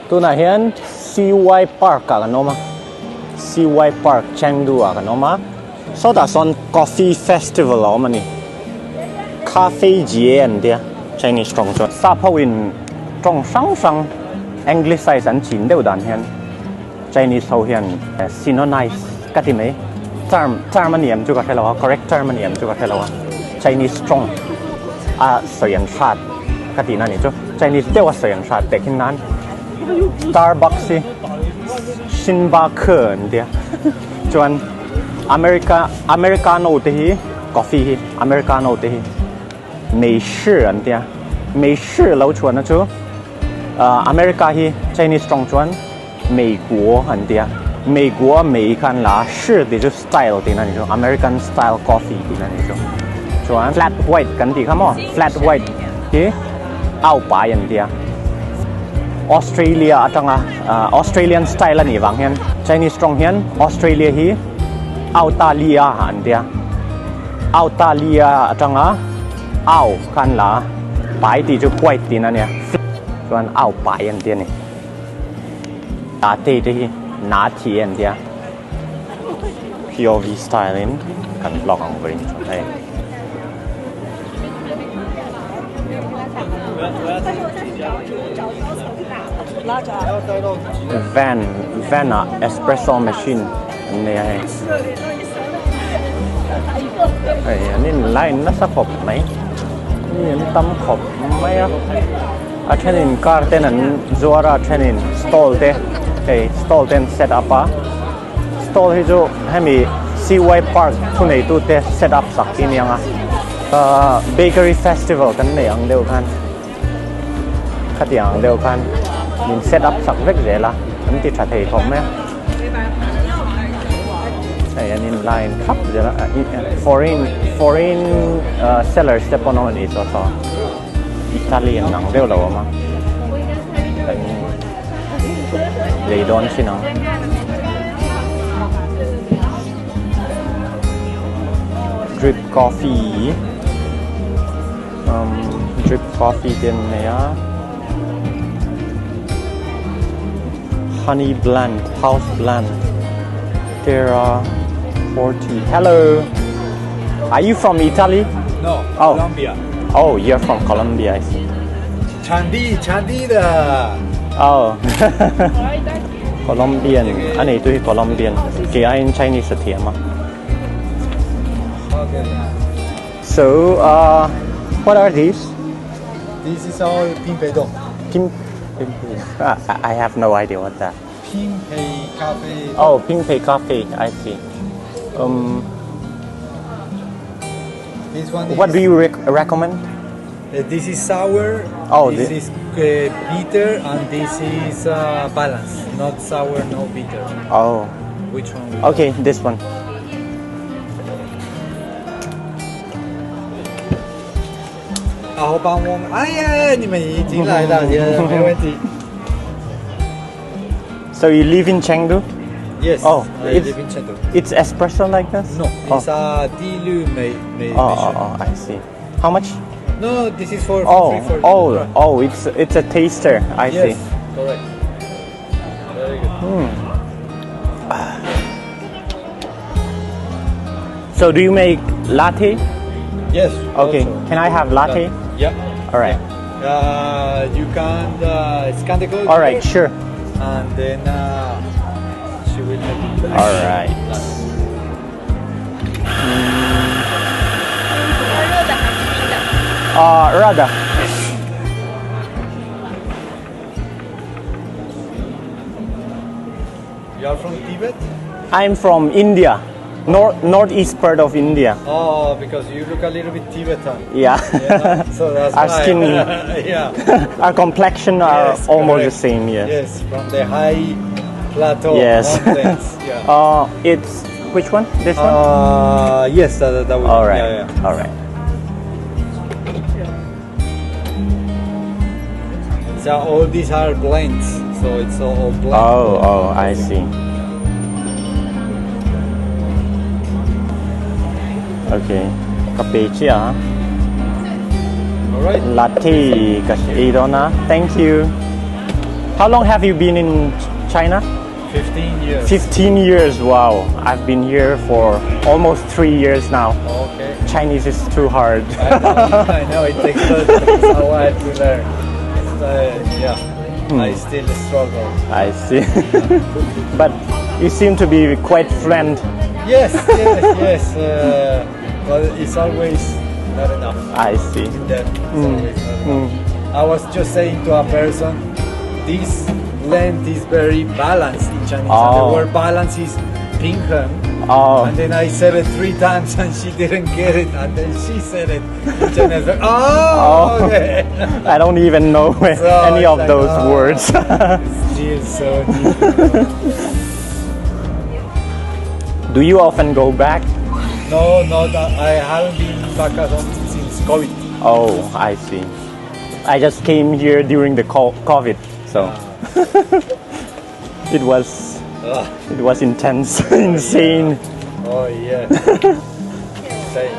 Tunah hian CY Park ah kan awm a, CY Park Chengdu ah kan awm a, sawtah sawn Coffee Festival a awm a ni, Cafe Jie an tia Chinese tawng chuan. Sap ho in tawng hrang hrang Anglicize an chin deuh dan hian Chinese ho hian Sinonize ka ti mai, term term a ni em chu ka hre lo a, correct term a ni em chu ka hre lo a, Chinese tawng a sawi an hrat ka tihna a ni chu, Chinese deuh a sawi an hrat teh khin nan Starbucks hi Shinbakhe an tia chuan America Americano te hi coffee hi Americano te hi Mei Shi an tia, Mei Shi lo chhuahna chu America hi Chinese tawng chuan Mei Guo an tia, Mei Guo mei kha an la a, Shi tih chu style tihna a ni chu, American style coffee tihna a ni chu. Chuan flat white kan tih kha maw, flat white hi au pai an tia, Australia atanga Australian style a nih vang hian Chinese tawng hian Australia hi Autalia an tia. Autalia atanga au kha an la a, pai tih chu white tihna a nia, chuan au pai an ti a ni. Latte te hi na thi an tia, POV style in kan vlog ang vawiin chuan hei. Van van ah espresso machine an nei a hei. Hei an in line nasa khawp mai mi an tam khawp mai a a thenin car ten an zuar a a thenin stall te hei stall te an set up a stall hi chu hemi CY park thuneitu te set up sak hi aniang a ahh bakery festival kan neih ang deuh khan khatiang ang deuh khan min set up sak vek zel a an ti tha thei khawp mai a hei an in line khap zel a foreign foreign sellers te pawn a ni saw saw Italian ang deuh lo a awm a lei dawn chin ang. Drip coffee. Um, drip coffee te an nei a. Honey blend, house blend. Terra 40. Hello. Are you from Italy? No, oh. Colombia. Oh, you're from Colombia, I see. 产地产地的。 Oh. Colombian. A nei tu hi Colombian. Kei aiin Chinese a thiam a. Okay. So, uh, what are these? This is all Pinpei Pin, Pinpei. Uh, I have no idea what that. Pinpei Cafe. Oh, Pinpei Cafe. I see. Um, this one. What do you rec recommend? Uh, this is sour. Oh, this is uh, bitter, and this is uh, balance. Not sour, no bitter. Oh. Which one? Okay, this one. 然后帮我们，哎呀，你们已经来了，也没问题。 So you live in Chengdu? Yes. Oh, I it's, live in Chengdu. It's espresso like this? No, it's oh. a dilute ma ma oh, oh, oh, I see. How much? No, this is for oh, free for oh, oh, it's it's a taster. I yes, see. correct. Very good. Hmm. So do you make latte? Yes. Okay. Also. Can I have latte? Yeah. All right. Uh, you can uh, scan the code. All right. Sure. And then uh, she will make it. All right. 啊，热的。 You are from Tibet? I'm from India, north northeast part of India. Oh, because you look a little bit Tibetan. Yeah. yeah so that's our why. skin. yeah. Our complexion are yes, almost correct. the same. Yes. Yes, from the high plateau. Yes. Mountains. Yeah. Uh, it's which one? This one? Uh, yes, that, that would. All right. Yeah, yeah. All right. So all these are blends, so it's all blend. Oh, oh, I see. Okay, ka pe chiah a. Alright. Latte ka ei dawn a. Thank you. How long have you been in China? 15 years. 15 years, wow. I've been here for almost 3 years now. Okay. Chinese is too hard. I know, I know it takes a while to learn. It's, yeah, I still struggle. I see. But you seem to be quite fluent. Yes, yes, yes. But it's always not enough. I see. In depth, it's always not enough. I was just saying to a person, this length is very balanced in Chinese. And the Oh. word balance is pingheng. Oh. And then I said it 3 times and she didn't get it. And then she said it in Chinese. Like, oh, Oh. okay. I don't even know So any it's of like, those oh, words. It's still so difficult. Do you often go back? No, no, I haven't been back at home since COVID. Oh, I see. I just came here during the COVID, so it was intense, insane. Oh yeah. Insane.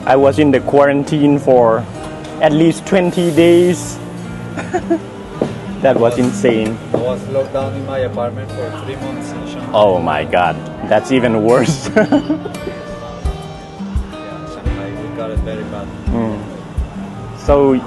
I was in the quarantine for at least 20 days. That was insane. I was locked down in my apartment for 3 months in Shanghai. Oh my God, that's even worse. Yeah, Shanghai, we got it very bad. So,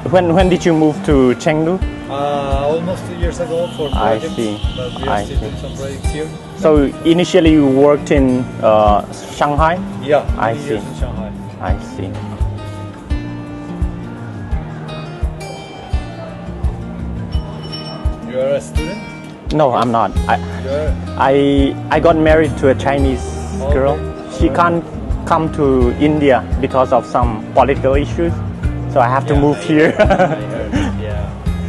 when did you move to Chengdu? Almost 2 years ago for I projects, see. but we are I still see. doing some projects here. So initially you worked in Shanghai? Yeah, I many years see. in Shanghai. I see. You are a student? No, I'm not. You're I got married to a Chinese Okay. girl. She Alright. can't come to India because of some political issues, so I have to Yeah, move here. I heard. Yeah,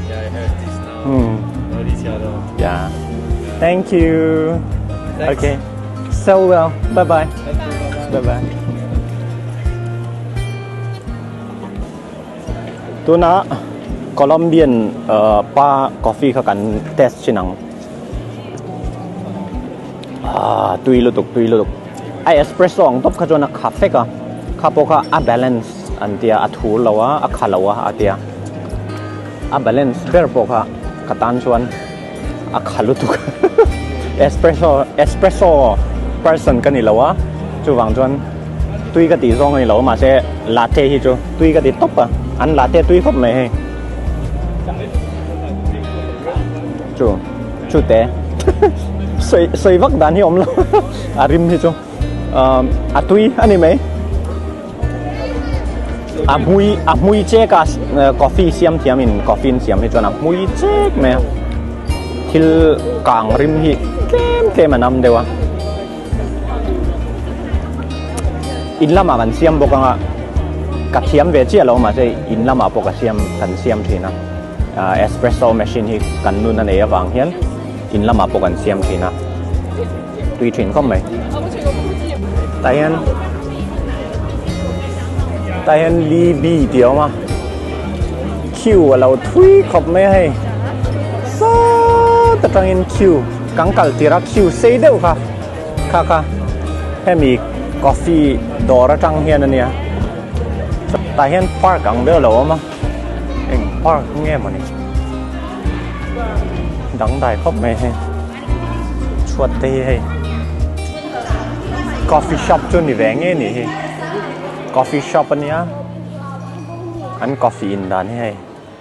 yeah, I heard this now. Not easy at all. Yeah. Thank you. Thanks. Okay. So well. Bye bye. Thank you. Bye bye. Bye bye. Tuna Colombian pa coffee kha kan test chinang. Tui lutuk, tui lutuk. Ai espresso ang top kha chuan a kha fek a. Kha pawh kha a balance an tia, a thur lo a, a kha lo a, a tia. A balance ber pawh kha ka tan chuan a kha lutuk. Espresso person ka ni lo a. Chuwang chuan tui ka ti zawng a ni lo mahse latte hi chu tui ka ti top a. An latte tui khawp mai hei. Chu, chu te. Soi, soi vak dan hi awm lo. A rim hi chu. A tui a ni mai. A hmui, a hmui chek a coffee siam thiam in coffee in siam hi chuan a hmui chek mai a. Thil kang rim hi tlem tlem a nam deuh a. In lamah kan siam bawk anga ka thiam ve chiah lo mahse in lamah pawh ka siam, kan siam thin a. Espresso machine hi kan nun a nei avang hian in lamah pawh kan siam thin a. Tui thin khawp mai. Tah hian, tah hian Li Bi tih a awm a. Queue a lo thui khawp mai a hei. Sawt atangin queue kan kal tir a queue sei deuh kha kha kha hemi coffee dawr atang hian a nia. Tah hian park ang deuh a lo awm a. Eng park nge mawni dangdai khawp mai hei. Chhuat te hi hei coffee shop chu ni ve nge ni hi. Coffee shop a nia. An coffee in dan hi hei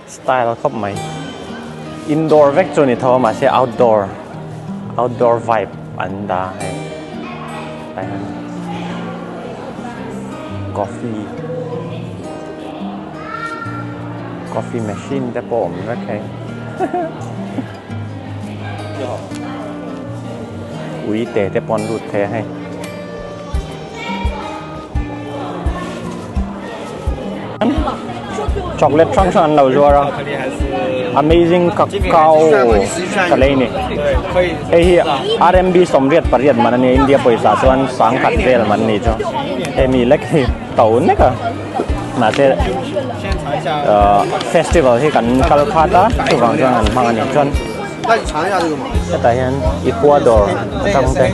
style khawp mai. Indoor vek chu ni tho a mahse outdoor outdoor vibe an dah hei. Tah hian coffee coffee machine te pawh a awm vek hei. Ui te te pawh an lut thei a hei. Chocolate hrang hrang an lo zuar a. Amazing cacao ka lei ni. Hei hi RMB 88 man a nia India pawisa chuan sangkhat vel man ni chu. Hemi lek hi to nek a. Mahse festival hi kan kal khat a chuvang chuan an hmang a ni chuan hetah hian Ecuador atang te.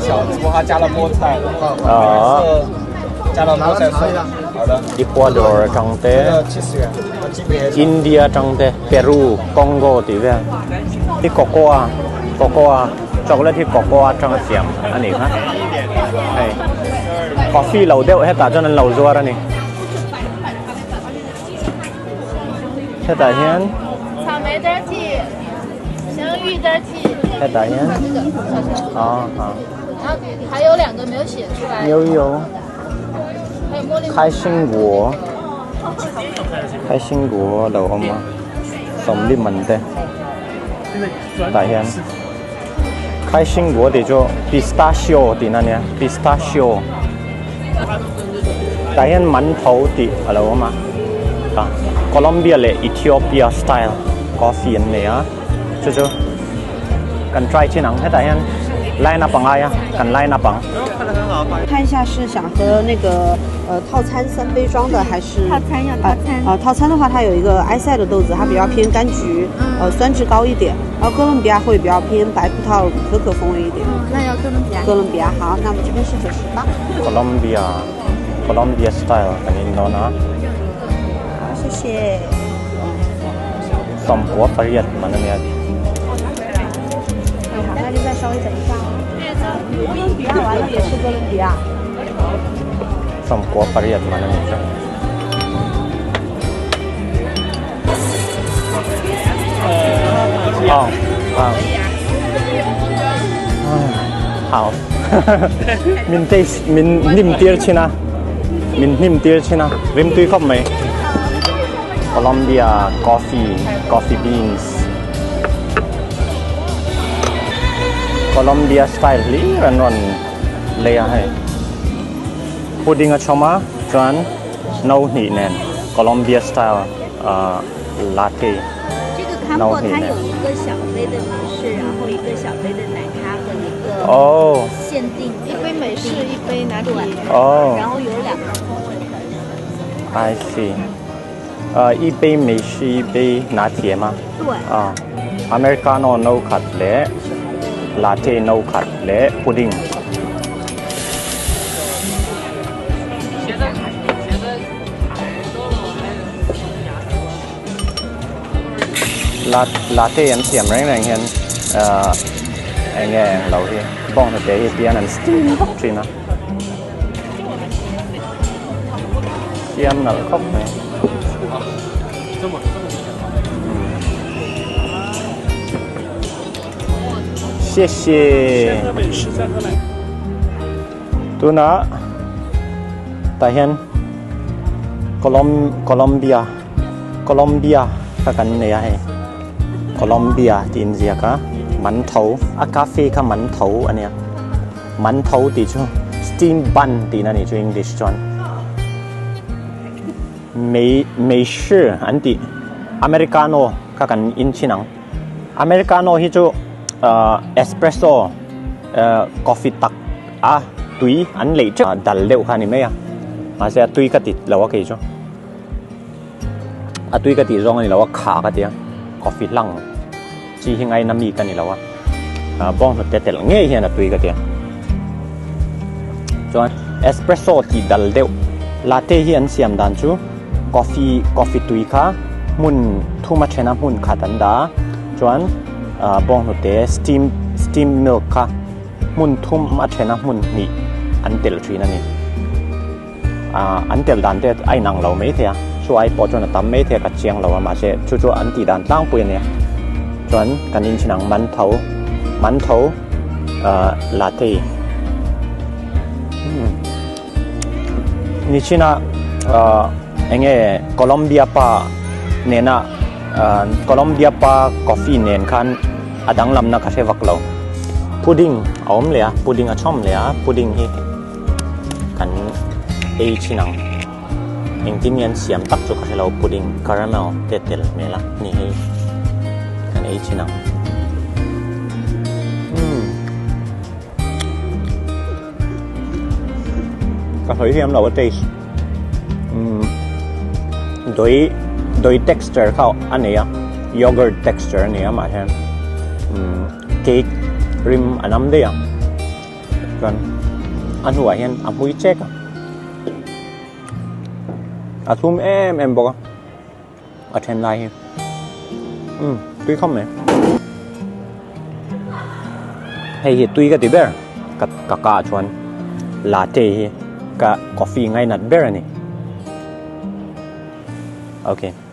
Ecuador atang te India atang te Peru Congo tih vel hi cocoa cocoa chocolate hi cocoa atanga siam a nih kha hei coffee lo deuh hetah chuan an lo zuar a ni. Hetah hian hetah hian 悠悠开心果开心果lo awm a sawmli man te tah hian khai sing guo tih chu pistachio tihna ania pistachio tah hian man tho tih a lo awm a ah Colombia leh Ethiopia style coffee an nei a chu chu kan try chin ang hetah hian line up a ngai a kan line up ang. 看一下是想喝那个呃套餐三杯装的还是套餐要套餐啊套餐的话，它有一个埃塞的豆子，它比较偏柑橘，呃酸质高一点。然后哥伦比亚会比较偏白葡萄可可风味一点。那要哥伦比亚。哥伦比亚好，那么这边是98。 Colombia Colombia style kan in dawn a. 好，谢谢。 48 man a nia. 好，那就再稍微等一下哦。哥伦比亚完了也是哥伦比亚。 48 man a ni chu. 哦，啊，好，min taste min hnim tir chin a, min hnim tir chin a, rim tui khawp mai. Colombia coffee, coffee beans. Colombia style hlir an rawn lei a hei. Pudding a chawm a chuan no hnih nen Colombia style ah latte no hnih nen. Oh. Oh. I see. 呃，一杯美式，一杯拿铁吗？对。啊，Americano no khat leh latte no khat leh pudding. Latte an siam reng reng hian ah eng nge eng lo hi bawnghnute hi tian an steam vak thin a. Siam nalh khawp mai. Xie xie. Tunah tah hian Colombia Colombia kha kan nei a hei Colombia tih inziak a man tho a cafe kha man tho a nia. Man tho tih chu steam bun tihna a nih chu English chuan mei mei shi an tih Americano kha kan in thin ang Americano hi chu ahh espresso ahh coffee tak a tui an leih teuh dal deuh kha a ni mai a mahse a tui ka ti lo a kei chu a tui ka tih zawng a ni lo a kha ka ti a coffee hlang. Chi hi ngaina mi ka ni lo a, bawnghnute telh ngei hian a tui ka ti a. Chuan espresso tih dal deuh latte hi an siam dan chu coffee coffee tui kha hmun thum a then a hmun khat an dah a, chuan bawnghnute steam steam milk kha hmun thum a then a hmun hnih an telh thin a ni. Ah an tel dan te a inang lo maithei a, chu ai pawh chuan a tam maithei a ka chiang lo a mahse chu chu an tih dan tlangpui a nia. Chuan kan inchhin ang man tho man tho ah latte umm nichina ah eng nge Colombia pa nena ah Colombia pa coffee nen khan a danglamna ka hre vak lo. Pudding a awm leh a pudding a chhawm leh a pudding hi. Kan ei thin ang. Engtin nge an siam tak chu ka hre lo pudding caramel te tel hmel a ni hei kan ei thin ang. Umm ka sawi hiam lo a taste umm dawih dawih texture kha a nei a yogurt texture a nei a mahse umm cake rim a nam daih a. Chuan a hnuah hian a hmui chek a. A thlum em em bawk a, a then lai hi. Umm tui khawp mai. Hei hi tui ka ti ber ka ka ka ah chuan latte hi ka coffee ngainat ber a ni. Okay.